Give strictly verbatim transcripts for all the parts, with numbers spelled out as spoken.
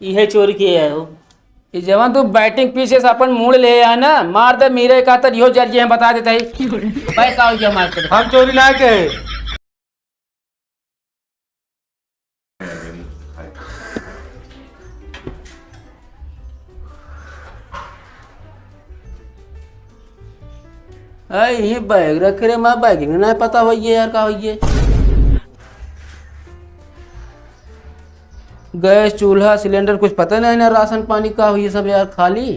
इहे चोरी किए आए हो। ई जवन तू बैटिंग पीछे से अपन मूड़ ले आए ना, मार दे मेरे का तर इहो जर जे हम बता देते ही। भाई का हो गया मार के? हम चोरी ना के। अरे, ये बैग रखे रे, माँ, बैग में ना पता होइए यार, का होइए। गैस, चूल्हा, सिलेंडर, कुछ पता नहीं ना, राशन पानी का होइए सब यार, खाली।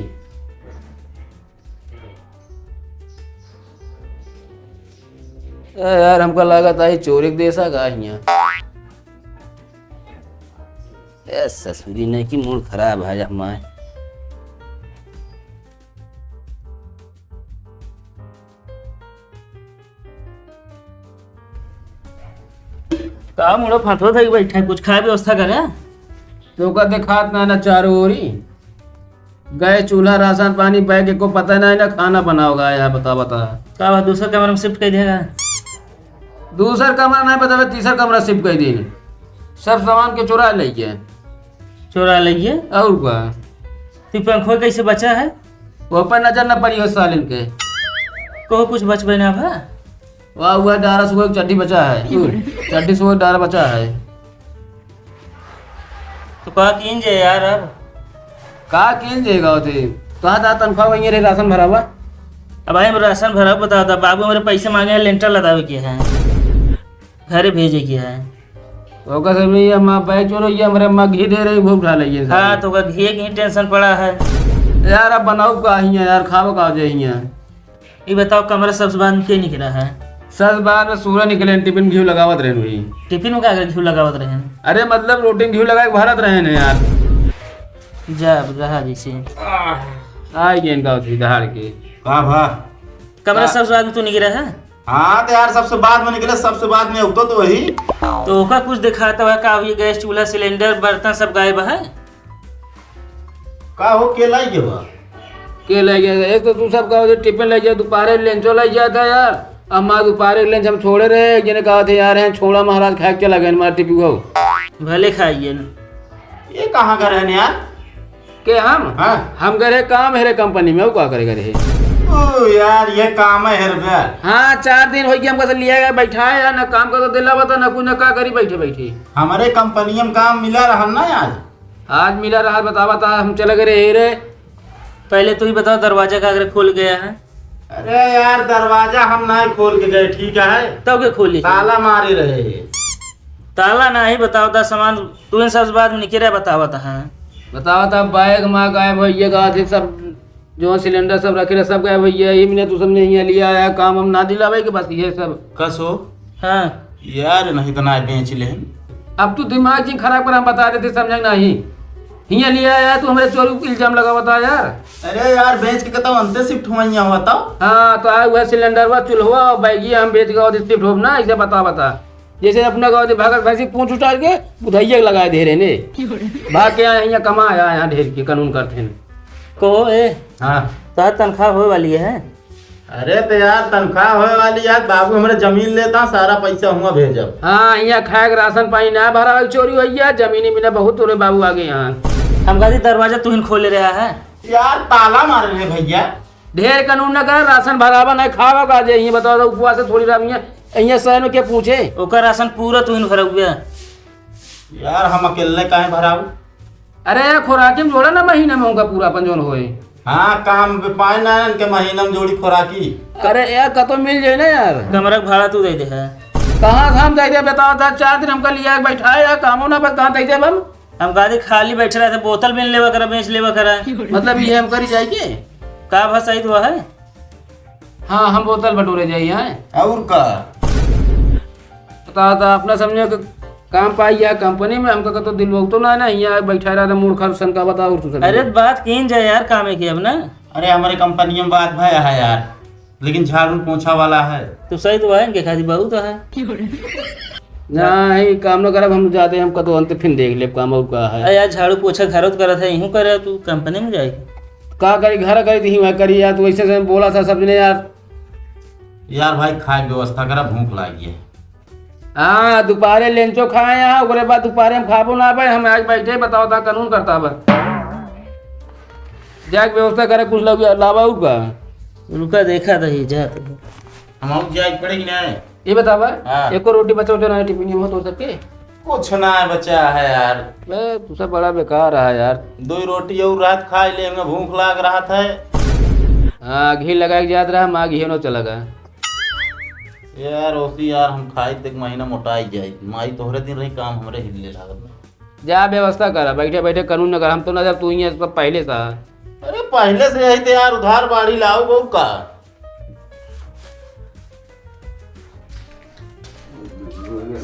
ए यार, हमका लागत है चोरी के देसा का हियाँ। ए ससुरी नहीं की मूड खराब है हमार। का मुड़ो फांथो था कि बैठा है, कुछ खाए व्यवस्था करे? तो का देखात ना, ना चारों ओरी। गैस, चूल्हा, राशन पानी, बैग, एको पता नहीं ना, खाना बनाओगा यार, बता, बता। का बा, दूसर कमरा में शिफ्ट कर देगा? दूसर कमरा नहीं बतावे, तीसर कमरा शिफ्ट कर देंगे। सब सामान के चुरा ले गए। चुरा ले गए? और का? तू पंखो कैसे बचा है? वो पर नजर न पड़ी हो सालिन के। कहो कुछ बचबे ना भा? वाह, हुआ डारा सुबह चड्डी बचा है। चड्डी सुबह डारा बचा है। तो का कीन जे यार अब? का कीन जेगा होते? कहा था तनख्वाह वहीं रे, राशन भरावा? अब भाई हम राशन भरा बताओ था, बाबू हमारे पैसे मांगे हैं, लेंटर लदावे के हैं, घरे भेजे के हैं। ओकर से भी ये माँ बैग चोरो, ये हमारे माँ घी दे रही, वो उठा लेंगे हाँ, सारे। तो ओकर घी की टेंशन पड़ा है। यार अब बनाओ का हियाँ यार, खाओ का जे हियाँ? ये बताओ, कमरा सबसे बाद में के निकला है? सबसे बाद में सूरज निकले, टिफिन घी लगावत रहन हुई। टिफिन में का घी लगावत रहन? अरे मतलब रोटी में घी लगा के भरत रहन है यार। जा, अब रहा जैसे। आ गए इनका उसी दहाड़ के। का भा? कमरा का? सबसे बाद में तू निकला है? हाँ, तो यार सबसे बाद में निकले, सबसे बाद में उठो तो वही। तो ओका कुछ दिखाता हुआ का, ये गैस, चूल्हा, सिलेंडर, बर्तन सब गायब है? का हो, के लाई गए बा? के लाई गए? एक तो तू सब का हो, टिफिन लाई गया, दोपहरे लंचो लाई गया था यार। अम्मा दोपहरे लंच हम छोड़े रहे, एक जने कहा थे यार, हैं छोड़ा महाराज खाए के चला गए, मार टिफिन हो। भले खाइए ना। ये कहाँ का रहन यार? के हम? हाँ। हम गए रहे काम हेरे कंपनी में, वो का करे गए रहे? ओ यार, ये काम है हेरे बे। हाँ, चार दिन हो गया हमका से लिया गया, बैठा है यार, ना काम का तो दिला बता, ना कुछ, ना का करी बैठे बैठे। हमारे कंपनी में काम मिला रहा ना आज। आज मिला रहा, बता, बता, हम चले गए रे, रे। पहले तू ही बताओ, दरवाजा का अगर खोल गया है? अरे यार, दरवाजा हम ना खोल के गए, ठीक है? तब के खोली? ताला मारे रहे। ताला नहीं, बताओ, दस सामान तू इन सब बात में निकले, बताओ, बता। हाँ। बताओ, तब बैग माँ गायब हो, ये कहा थे सब, जो सिलेंडर सब रखे रहे, सब गायब हो गया। ये मैंने तू सबने यहाँ लिया आया, काम हम ना दिलावे के, बस ये सब। कसो? हाँ। यार, नहीं तो ना बेच ले। अब तू दिमाग जी खराब कर, हम बता देते, समझे नहीं। हियाँ लिया आया, तू हमारे चोरी पे इल्जाम लगावता यार। अरे यार, बेच के कहता अंते शिफ्ट हुआ यहाँ हुआ तो। हाँ, तो आया हुआ सिलेंडर हुआ, चूल्हा और बैगिया हम बेच के और शिफ्ट हो ना, ऐसे बता, बता। जैसे अपना गाँव से भागत भैंसी पूंछ उठार के बुधैया के लगा दे रहे ने। भाग के आए यहाँ कमा, आया यहाँ ढेर के कानून करते हैं। कहो ए, हाँ। तोहार तनख्वाह होए वाली है? अरे तो यार, तनख्वाह होए वाली यार, बाबू हमारे जमीन लेता, सारा पैसा हुआ भेजब। हाँ, यहाँ खाए के राशन पानी ना भरा, चोरी हो गया, जमीनी मिला बहुत तोरे बाबू आगे यहाँ। हम कहती दरवाजा तू ही खोले रहा है। यार ताला मारे रे भैया। ढेर कानून न कर, राशन भरावा नहीं खावा का जे, ये बताओ तो उपवास से थोड़ी रहा, यहाँ, यहाँ शहर में क्या पूछे? ओकर राशन पूरा तू ही भरा हुआ। यार हम अकेले काहे भराऊ? अरे यार, खुराकी में जोड़ा ना महीने में उनका पूरा अपन जोन होए। हाँ, काम पे पाए ना इनके महीने में जोड़ी खुराकी। अरे यार, कतो मिल जाए ना यार। कमरा का भाड़ा तू दे दे है। कहाँ से हम दे दे, बताओ था, चार दिन हमका लिया के बैठा है यार, कामो ना बस, कहाँ दे दे हम? हम गाड़ी खाली बैठ रहे थे, बोतल बिन लेवा करा, बेच लेवा करा। मतलब ये हम करी जाए के? का भाषा ही तो है? हाँ, हम बोतल बटोरे जाई हैं। और का? बता, बता, अपना समझे कि काम पाई या कंपनी में, हमका कतो दिल बहुत ना है ना, यहाँ बैठा रहा था, मूड खराब सन का बता, और तू समझे। अरे बात कीन जाए यार, काम है कि अब ना। अरे हमारे कंपनी में बात भया है यार, लेकिन झाड़ू पोछा वाला है। तो सही तो है, इनके खातिर बहुत है। नहीं, काम न करब, हम जाते हैं, हम कतो अंत फिर देख लेब काम और का है। अरे यार, झाड़ू पोछा घर तो करत है, यूं करे तू कंपनी में जाए। का करी, घर करी तो ही वह करी यार, तू ऐसे से बोला था सबने यार। यार भाई, खाए के व्यवस्था करा, भूख लागी है। हाँ, दुपहरे लेंचो खाए यहाँ, ओकरे बाद दुपहरे हम खाबो ना पाए। हम आज बैठे, बताओ ता कानून करता बा। जाके व्यवस्था करे, कुछ लोग लावा उ का। रुका, देखा दही जा। हम आउट जाए पड़ेगी ना। ये बतावा, हाँ। एको रोटी बचा उचा ना है टिफिन में हो तो सबके? कुछ ना है बचा है यार। बे, तू सब बड़ा बेकार रहा यार। दो ही रोटी और रात खा ले, हमें भूख लाग रहा था। हाँ, घी लगा के जात रहा, माँ घी नो चला गया। यार, ओसी यार, हम खाई तक महीना मोटाई जाई। माई तोहरे दिन रही, काम हमरे हिलने लागल। जा व्यवस्था करा, बैठे बैठे कानून न कर, हम तो ना जब तू ही है, सब पहले सा। अरे, पहले से यही तो यार, उधार बाड़ी लाओ, बहू का।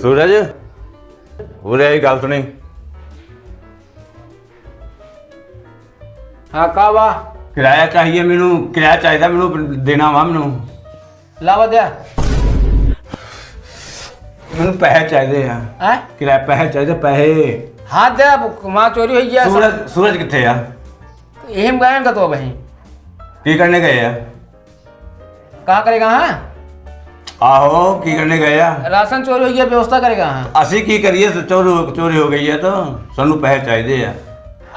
सूरज, उरे आई, गाल सुनी। हाँ, का बा? किराया चाहिए मैनू, किराया चाहिए मैनू, देना वा मैनू। लावा द्या। मैनू पैसे चाहिए यार। हैं? किराया पैसे चाहिए, पैसे। हाँ द्या, वहाँ चोरी हुई गया। सूरज, सूरज कित्थे यार? यही में गायन का तो वहीं। की करने गए यार? का करेगा, हाँ? आहो, की करने गया? राशन चोरी हुई है, व्यवस्था करेगा, हाँ? असी की करिए, तो चोरी हो, चोरी हो गई है, तो सन्नू पैसे चाहिए यार।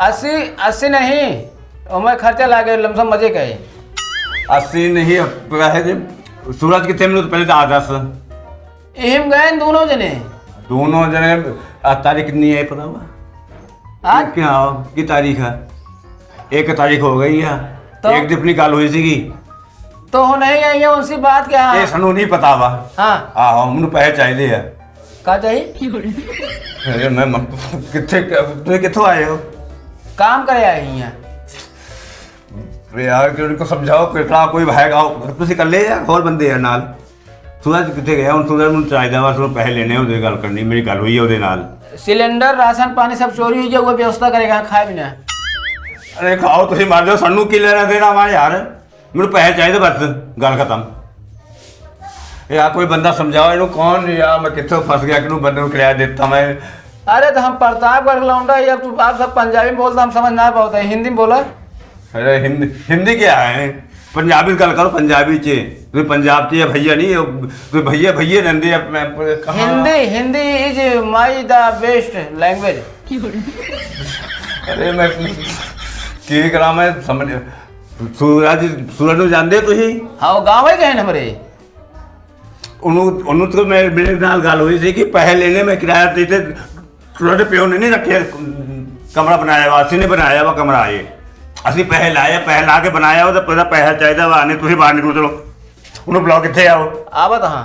अस्सी, अस्सी नहीं, ओमे खर्चा लागे, लमसम मजे का है। अस्सी नहीं, अब पैसे दे। सूरज कित्थे मिनट पहले तो आ दस। इहिम गए दोनों जने। दोनों जने, आज तारीख कितनी है, पता हुआ? आज? क्या, की तारीख है? एक तारीख हो गई है। तो? एक दिन अपनी गाल हुई सीगी। तो हो नहीं आई है, उनसे बात क्या? ये सनु नहीं पता बा। हाँ। हाँ, हाँ, उन्हें पैसे चाहिए है। का चाहिए? अरे मैं म-, कित्थे, तुम कित्थों आए हो? काम करे आए हैं। अरे यार, कि उनको समझाओ, कितना कोई भाई गाओ, तुसी कर ले यार, और बंदे हैं नाल। सूरज कित्थे गया? उन सूरज में चाहिए, बस वो पैसे लेने, उधर गल करनी, मेरी गल हुई है उधर नाल। सिलेंडर, राशन पानी सब चोरी हुई है, वो व्यवस्था करेगा, खाए बिना। अरे खाओ, तुसी मार दो, सन्नू की लेना देना हमारे यार। मेरे पैसे चाहिए बस, गल खत्म। यार कोई बंदा समझाओ इन्हों कौन यार, मैं कित्थे फंस गया, किन्हों बंदे को किराया देता मैं। अरे तो हम प्रतापगढ़ के लौंडा, ये तू आप सब पंजाबी में बोलता, हम समझ ना पाते, हिंदी में बोला। अरे हिंदी, हिंदी क्या है? पंजाबी गल करो, पंजाबी चे। तू पंजाब चे भैया नहीं, तू भैया, भैया नंदे अपने, अपने कहाँ? हिंदी, हिंदी is my the best language। अरे मैं की करा मैं समझ, सूरज, सूरज नू जानदे तुसी? हाँ, वो गाँव है कहे हमरे। उन्हों, उन्हों तो मैं, मेरे नाल गाल हुई थी कि पहले लेने में किराया देते, सूरज प्यो ने नहीं रखे, कमरा बनाया हुआ, असी ने बनाया हुआ कमरा ये। असी पहले आए, पहले आके बनाया हुआ तो पूरा पैसा चाहिए हुआ, आने तुसी बाहर निकलो, चलो। उन्हों बुलाओ, कित्थे आओ? आवत हाँ।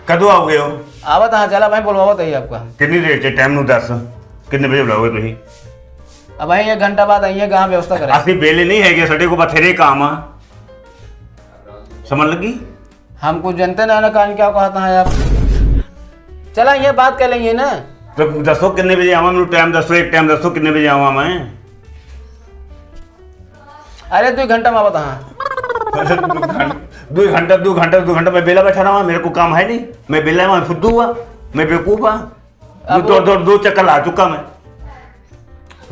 कदों आओगे हो? आवत हाँ, चला भाई, बुलवावत है आपका। कितनी देर से टाइम नू दस, कितने बजे बुलाओगे तुसी? अब भाई एक घंटा बाद आइए, गाँव व्यवस्था करें। असी बेले नहीं है कि सटे को बथेरे काम आ। समझ लगी? हम कुछ जानते ना, ना कान क्या कहता है आप। चला, ये बात कर लेंगे ना। तो दसो कितने बजे आवा, मैं टाइम दसो, एक टाइम दसो कितने बजे आवा मैं? अरे, दो घंटा में बता। अरे, दो घं-, दो घंटा, दो घंटा, दो घंटा मैं बेला बैठा रहा, मेरे को काम है नहीं, मैं बेला है, मैं फुद्दू हुआ, मैं बेवकूफ हुआ। अब दो, दो, दो चक्कर ला चुका मैं।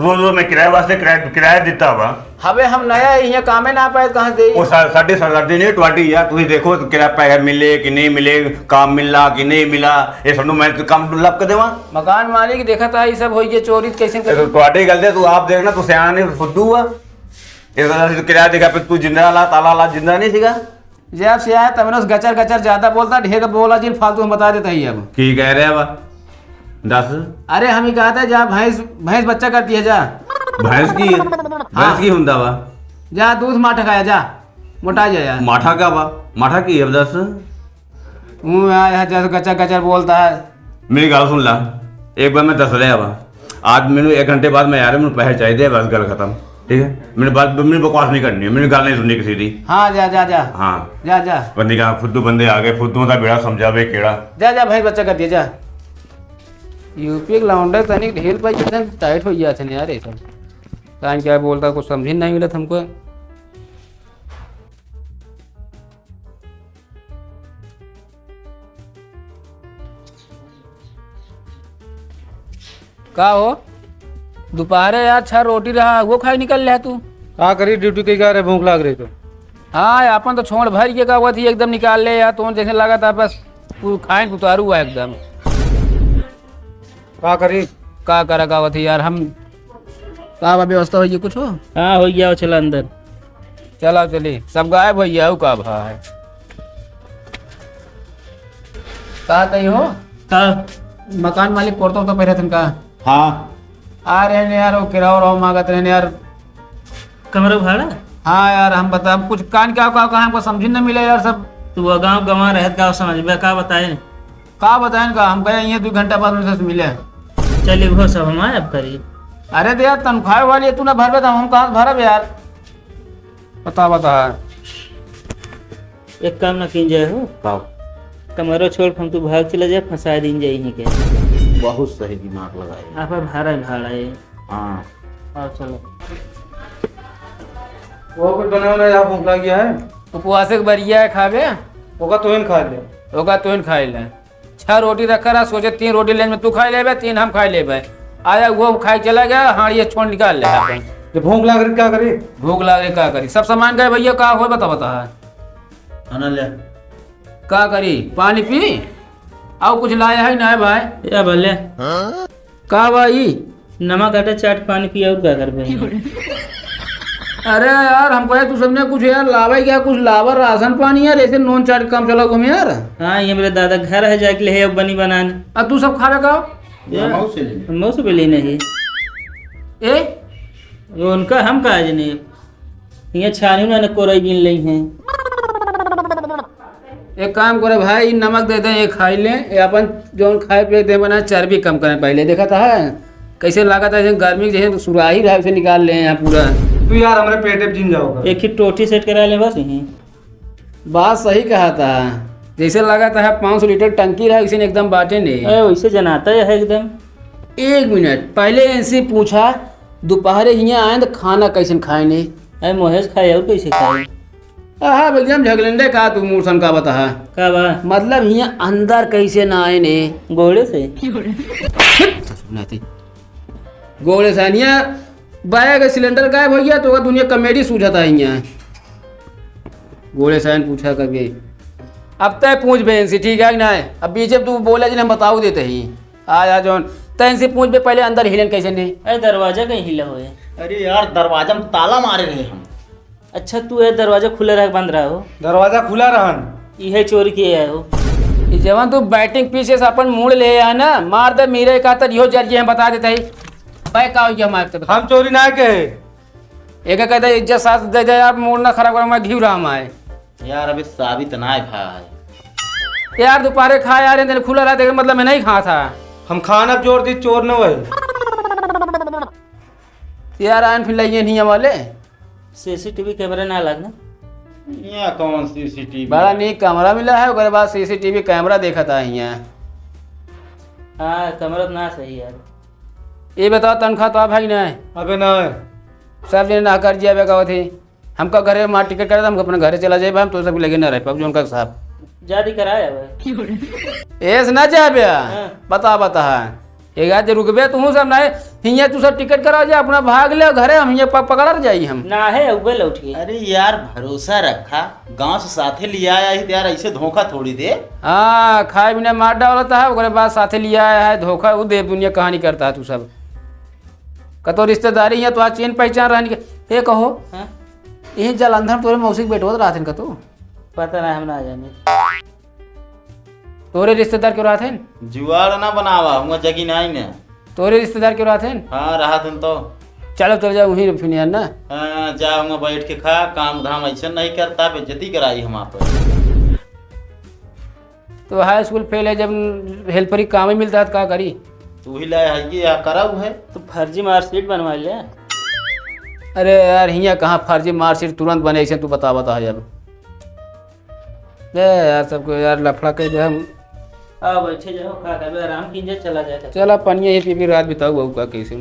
रोज रोज मैं किराए वास्ते किराया, किराया देता हुआ। हबे हम नया ही हैं, कामे ना पाए, कहाँ से वो सा-, साढ़े सात आदमी नहीं, ट्वाटी यार, तुम देखो तो किराया पैसा मिले कि नहीं मिले, काम मिला कि नहीं मिला, ये सब मैं तो काम लप कर देवा। मकान मालिक देखा था, ये सब हो, ये चोरी कैसे ये तो ट्वाटी गलती, तू आप देखना, तू सियाना नहीं, फुद्दू हुआ। ये तो किराया देखा, फिर तू जिंदा ला, ताला ला, जिंदा नहीं सीखा। जब से आया तब से गचर गचर ज्यादा बोलता, ढेर बोला जिन फालतू हम बता देता ही अब। की कह रहे बा? दस। अरे हम ही कहा था, जा भैंस, भैंस बच्चा करती है, जा। भैंस की? भैंस हाँ। की हुंदा बा? जा दूध माठा खाया, जा, मोटा जा यार। माठा का बा? माठा की है दस? वो यार, यहाँ जैसे गचर गचर बोलता है। मेरी गाल सुन ला, एक बार मैं दस रहा बा, आज मैंने एक घंटे बाद मैं यार, मैंने पैसे चाहिए, बस गल खत्म, ठीक है? मैंने बात, मैंने बकवास नहीं करनी है, मैंने गाल नहीं सुननी किसी की। हाँ, जा, जा, जा। हाँ। जा, जा। बंदी का फुद्दू बंदे आ गए, फुद्दू का बेड़ा समझावे केड़ा। जा, जा, भैंस बच्चा कर दिया, जा। यूपी के लौंडे तनिक ढील पाई, एकदम टाइट हो गया थे यार, ये सब। कान क्या बोलता, कुछ समझ ही नहीं मिला हमको। का हो, दोपहरे यार छह रोटी रहा, वो खाई निकल ले तू। का करी, ड्यूटी के का रे, भूख लाग रही तो। हाँ, अपन तो छोड़ भर के का हुआ थी, एकदम निकाल ले यार, तो जैसे लगा था बस तू खाए उतारू हुआ एकदम। का करी? का करा का बता यार, हम का बा व्यवस्था होइए कुछ हो? हाँ, हो गया, चला अंदर। चला चली, सब गायब हो गया, का भाई? का तई हो? का? मकान मालिक कोरतो तो पहले तनका। हाँ। आ रहे ने यार, वो किराओ रहो मांगत रहे ने यार। कमरा भाड़ा? हाँ यार, हम बता, हम कुछ कान क्या का कहा, हमको समझ न मिले यार सब। तू वो गाँव गंवा रहत, गाँव समझ में का बताए? का बताएन का, हम कहे ये दो घंटा बाद उनसे मिले। चलिए वो सब हम आए अब करी। अरे तो यार, तनख्वाह वाली है, तू ना भरबे तो हम कहाँ से भरब यार? बता, बता। एक काम ना कीन जाए हो। का? कमरो छोड़, हम तू भाग चला जाए, फंसा दीन जाए यहीं के। बहुत सही दिमाग लगाए। आप भाड़ा है, भाड़ा है। हाँ। और चलो। वो कुछ बना बना यहाँ भूख लग गया है। उपवास के बरिया है खाबे। ओका तोहिन खा ले। ओका तोहिन खाई ले। छह रोटी रखा रहा, सोचे तीन रोटी लेंज में तू खाई लेबे, तीन हम खाई लेबे। आया वो खाई चला गया, हाँ ये छोड़ निकाल ले अपन। ये भूख लाग रही, का करी? भूख लाग रही, का करी? सब सामान गए भैया, का होए बता, बता है। खाना ले। का करी? पानी पी? और कुछ लाया है ना भाई? या भले। का भाई? नमक आटा चाट पानी पी और का करबे? अरे यार, हमको यार, तू सबने कुछ यार लावे क्या? कुछ लावा राशन पानी यार, ऐसे नून चाट काम चला घूमे यार। हाँ, ये मेरे दादा घर है, जाके ले अब बनी बनाने। अब तू सब खावे का? या मऊ से ले। मऊ से भी लेने ही। ए? वो उनका हम काज नहीं। ये छानी उन्होंने कोरई बीन ली हैं। एक काम करे भाई, ई नमक दे दे, ये खाई ले, ये अपन जौन खाए पिए दे बना, चर्बी कम करे पहले। देखा था कैसे लागत है, जैसे गर्मी के जैसे सुराही रहा, उसे निकाल ले यहाँ पूरा। तू यार हमरे पेटे पे जिन जाओगा। एक ही टोटी सेट करा ले बस यहीं। बात सही कहा था, जैसे लागत है पाँच सौ लीटर टंकी रहा, वैसे एकदम बाटे नहीं। अरे वैसे जनाता है एकदम। एक मिनट, पहले इनसे पूछा, दोपहरे हियाँ आए तो खाना कैसन खाए नहीं? अरे मोहेश खाए और कैसे खाए? आहा, एकदम झगलंडे का तू मूर्सन का बता है। का बा? मतलब हियाँ अंदर कैसे ना आए ने? गोड़े से। सुनाते। गोड़े से आनिया, बाया के सिलेंडर गायब हो गया तो ओका दुनिया कॉमेडी सूझता है हियाँ। गोड़े से आइन पूछा करके। अब तय पूछ बेंसी, ठीक है कि ना? अब बीच में तू बोला जी, हम बताऊ देते ही। आ जा जौन, तय इनसे पूछ बे पहले अंदर हिलन कैसे नहीं? अरे दरवाजा कहीं हिला हुए। अरे यार, दरवाजा में ताला मारे रहे हम। अच्छा, तू ये दरवाजा खुला रह बंद रहा हो? दरवाजा खुला रहन। इहे चोरी किए आए हो। ई जवन तू बैटिंग पीछे से अपन मूड़ ले आया ना, मार दे मीरे का तर इहो जरिए हम बता देते ही। भाई का हो गया हमारे तो? हम चोरी ना कहे। एक कहते इज्जत साथ दे दे यार, मूड़ ना खराब कर, मैं घिव रहा हमारे। यार अभी साबित ना है भाई। यार दोपहरे खा यार, इतने खुला रहा, देखे मतलब मैं नहीं खा था। हम खाना जोर दी, चोर न होए। यार आन फिर लइए नहीं वाले। सीसीटीवी कैमरा ना लागना। यहाँ कौन सीसीटीवी? बड़ा नीक कमरा मिला है, ओकरे बाद सीसीटीवी कैमरा देखत है यहाँ। हाँ, कमरा तो ना सही यार। ये बताओ, तनख्वाह तो आप है कि नहीं? अबे ना है। सब जने ना कर जिया बे कहत ही। हमका घरे मार टिकट करे, हमका अपने घरे चला जाए, हम तो सब लगे ना रह पाब, जोन का साहब। जादी कराया भाई। एस ना जाबे। हाँ। बता, बता। एक आज रुकबे तू सब नहीं, हियाँ तू सब टिकट करा जा, अपना भाग ले घरे, हम हियाँ प-, पकड़र जाई हम। ना है, उबे लौट गए। अरे यार, भरोसा रखा, गांव से साथे लिया आया ही तो यार, ऐसे धोखा थोड़ी दे। हाँ, खाए बिना मार डालता है, ओकरे बाद साथे लिया आया है, धोखा, वो देव दुनिया कहानी करता है तू सब। कतो रिश्तेदारी हियाँ तो आज चीन पहचान रहन के। ए कहो, हाँ? यही जलंधर तोरे मौसी के बेटवा रहथिन कतो? पता ना, हम ना जाने। तोरे रिश्तेदार क्यों रहथिन? जुआड़ ना बनावा, हुआ जगी नहीं ने। तोरे रिश्तेदार क्यों रहथिन? हाँ, रहथिन तो। चलो, चल जाओ वहीं फिर यार ना। हाँ, जा हुआ बैठ के खा, काम धाम ऐसे नहीं करता, बेइज्जती कराई हम आप। तो हाई स्कूल फेल है, जब हेल्पर ही काम ही मिलता है तो का करी? तू ही लाया है कि या करा है? तो फर्जी मार्कशीट बनवा ले। अरे यार, हियाँ कहाँ फर्जी मार्कशीट तुरंत बने, ऐसे तू बता, बता है जब। ए यार, सबको यार लफड़ा कर दे हम। आ बैठे जाओ, खा खाबे, आराम कीजिए, चला जाए। चला, पनिया ये पी पी रात बिताऊ, बहू का कैसे।